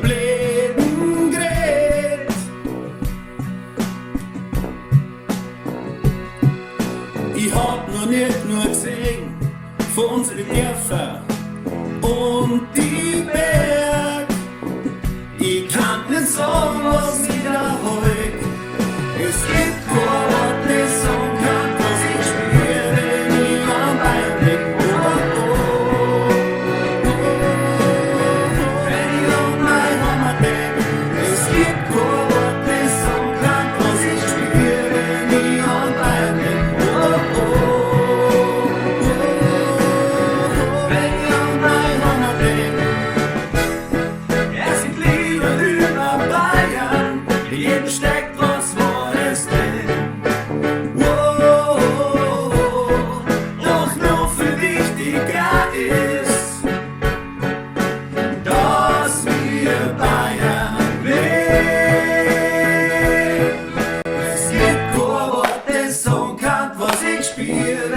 Blöden geredt. Ich hab noch nicht nur gesehen von unsere Dörfer und die Berg. Ich kann nicht sagen, was mich da heut. Es gibt kein Wort, das sagen kann, was ich spür, wenn ich am Bein bin. Oh, oh, oh, oh, wenn ich an meine Heimat denk. Es gibt kein Wort, das sagen kann, was ich spür, wenn ich am Bein bin. Oh, oh, oh, oh, wenn ich an meine Heimat denk. Es gibt Lieder über Bayern, in jedem steckt was Wahres drin. Oh, oh, oh, doch noch viel wichtiger ist, dass wir Bayern leben. Es gibt kein Wort, das sagen kann, was ich spür,